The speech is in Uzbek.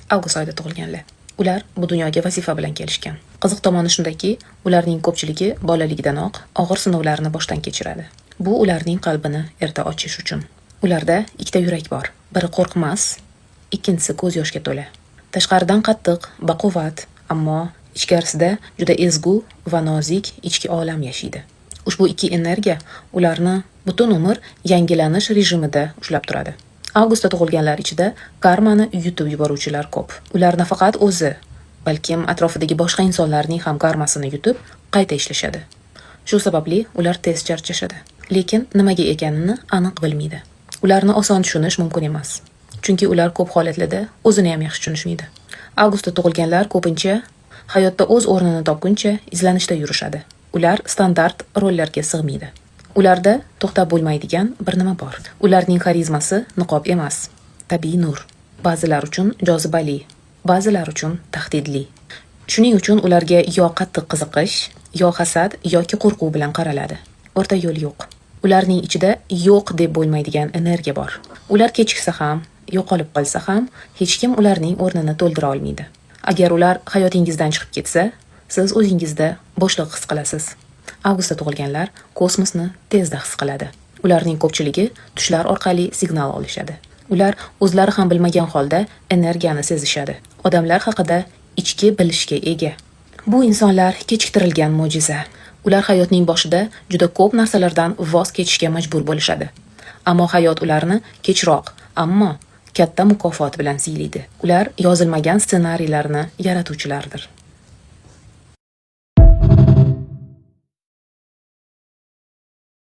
Avgust oyida tug'ilganlar. Ular bu dunyoga vazifa bilan kelishgan. Qiziq tomoni shundaki, ularning ko'pchiligi bolaligidanoq og'ir sinovlarni boshdan kechiradi. Bu ularning qalbini erta ochish uchun. Ularda ikkita yurak bor. Biri qo'rqmas, ikkinchisi ko'z yoshga to'la. Tashqaridan qattiq, baquvvat, ammo ichkarisida juda ezgu va nozik ichki olam yashaydi. Ushbu ikki energiya ularni butun umr yangilanish rejimida ushlab turadi. Avgustda tug'ilganlar ichida karmani yutib yuboruvchilar ko'p. Ular nafaqat o'zi, balkim atrofidagi boshqa insonlarning ham karmasini yutib, qayta ishlashadi. Shu sababli ular tez charchashadi. Lekin nimaga ekanini aniq bilmaydi. Ularni oson tushunish mumkin emas. Chunki ular ko'p holatlarda o'zini ham yaxshi tushunishmaydi. Avgustda tug'ilganlar ko'pincha hayotda o'z o'rnini topguncha izlanishda yurishadi. Ular standart rollarga sig'maydi. Ularda to'xtab bo'lmaydigan bir nima bor. Ularning xarizmasi niqob emas, tabiiy nur. Ba'zilar uchun jozibali, ba'zilar uchun tahdidli. Shuning uchun ularga yo qattiq qiziqish, yo hasad yoki qo'rquv bilan qaraladi. O'rta yo'l yo'q. Ularning ichida yo'q deb bo'lmaydigan energiya bor. Ular kechiksa ham, yo'qolib qolsa ham, hech kim ularning o'rnini to'ldira olmaydi. Agar ular hayotingizdan chiqib ketsa, siz o'zingizda bo'shliq his qilasiz. Avgustda tug'ilganlar kosmosni tezda his qiladi. Ularning ko'pchiligi tushlar orqali signal olishadi. Ular o'zlari ham bilmagan holda energiyani sezishadi. Odamlar haqida ichki bilishga ega. Bu insonlar kechiktirilgan mo'jiza. Ular hayotning boshida juda ko'p narsalardan voz kechishga majbur bo'lishadi. Ammo hayot ularni kechroq, ammo katta mukofot bilan siylaydi. Ular yozilmagan ssenariylarni yaratuvchilardir.